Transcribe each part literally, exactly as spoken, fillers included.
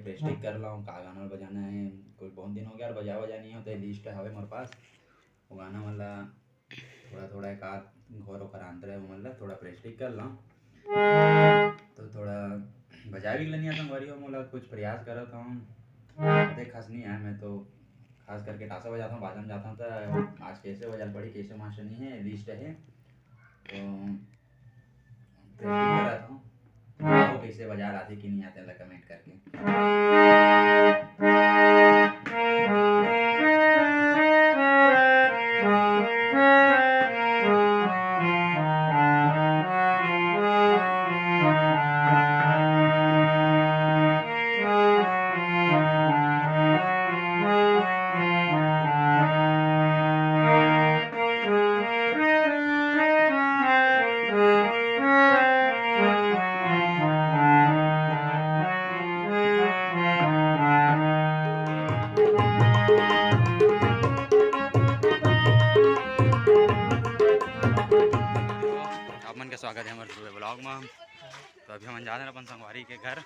Practice कर लूँ, का गाना बजाना है, कुछ बहुत दिन हो गया और बजा बजा नहीं होता, लिस्ट हवे मोर पास। वो गाना मन ला थोड़ा थोड़ा एक आध घोर ओकर अंतरा है, वो मन ला थोड़ा प्रैक्टिस कर लूँ। तो थोड़ा बजाए भी नहीं आता संगवारी हो, मोला कुछ प्रयास करत हूँ, देख खास नहीं आए। मैं तो खास करके तासा बजाता हूँ, बाजा में जाता हूँ, तो आज कैसे बजाल पड़ी, कैसे मास्टर नहीं है, लिस्ट है, तो प्रैक्टिस करत हूँ। बताओ कैसे बजा आते कि नहीं आते, ला कमेंट करके। आप मन के स्वागत है हमारे दूसरे ब्लॉग में। तो अभी हम जा रहे हैं अपन संगवारी के घर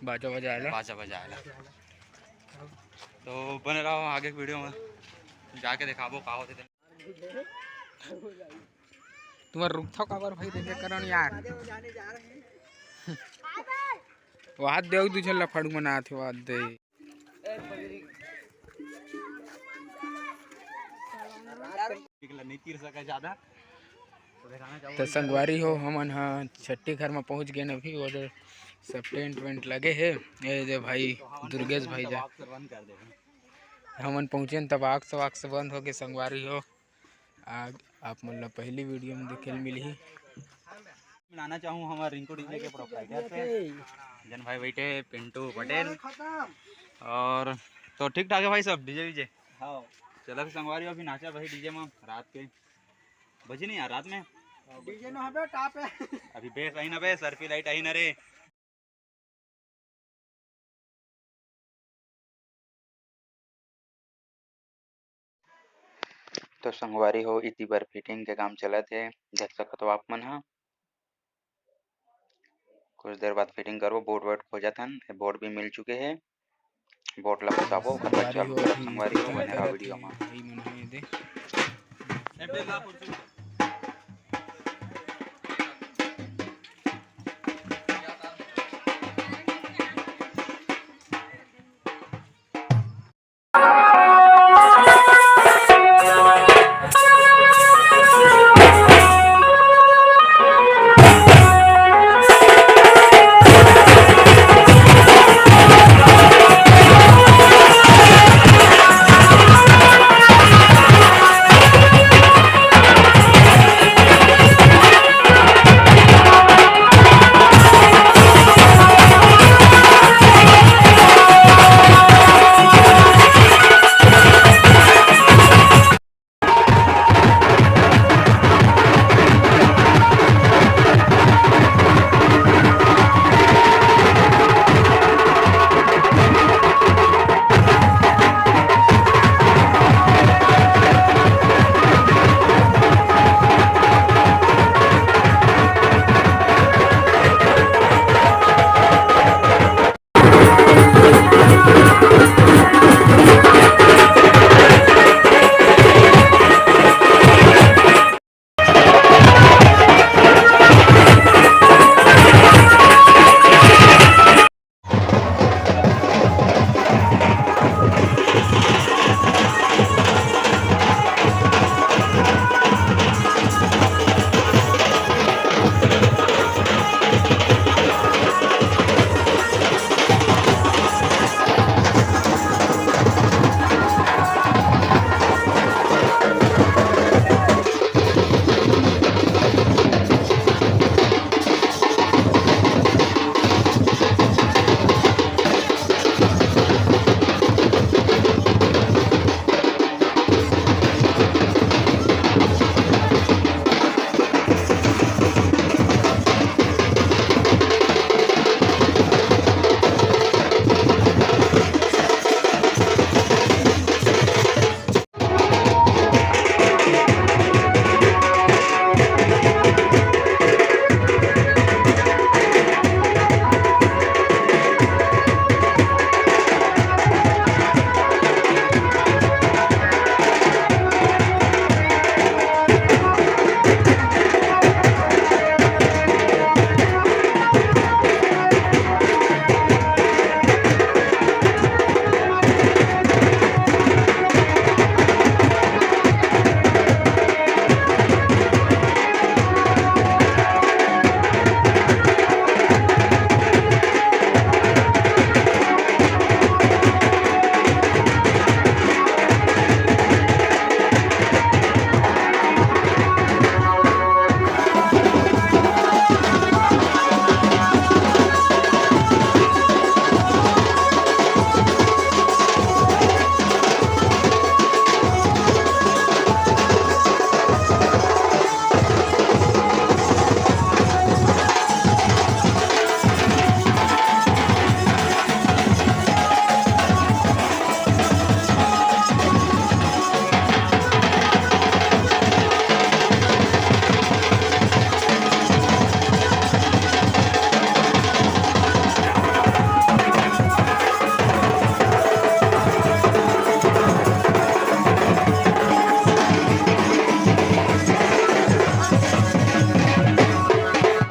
बाजा बजाए ला। बाजा बजाए ला। तो बने रहो आगे के वीडियो में, जाके दिखाबो का होते। तुम्हार रुकथो काबर भाई, देखे करो न यार। वहाँ देव दू झन लफड़ू मनात हे, वहाँ दे। नहीं तीर सका ज्यादा। तो संगवारी हो, हमन ह छट्टी घर में पहुँच गए अभी। वो जो सब टेंट वेंट लगे हे, ये दे भाई दुर्गेश भाई जा। हमन पहुँचे तब आग से, आग से बंद हो गए संगवारी हो। आग आप मन ला पहली वीडियो में देखे ल मिलही। मिलाना चाहूँ हमारे रिंकू डीजे के प्रोप्राइटर से, जन भाई बैठे पिंटू पटेल। और तो ठीक ठाक है भाई सब, डीजे वीजे। हाँ। चला फिर संगवारी, अभी नाचा भाई डीजे में रात के बजे नहीं यार, रात में। डीजे न हबे टाप है। अभी बेस आई ना बे, सरफी लाइट आई ना रे। तो संगवारी हो, इति बर फिटिंग के काम चलत हे, देख सकत हो आप मन ह। कुछ देर बाद फिटिंग करबो, बोर्ड वोर्ड खोजत हन, ये बोर्ड भी मिल चुके हे, बोर्ड ला फंसाबो, ओकर बाद संगवारी चालू हो, करब। अभी संगवारी हो, बने रहा वीडियो में। भाई मन हे दे।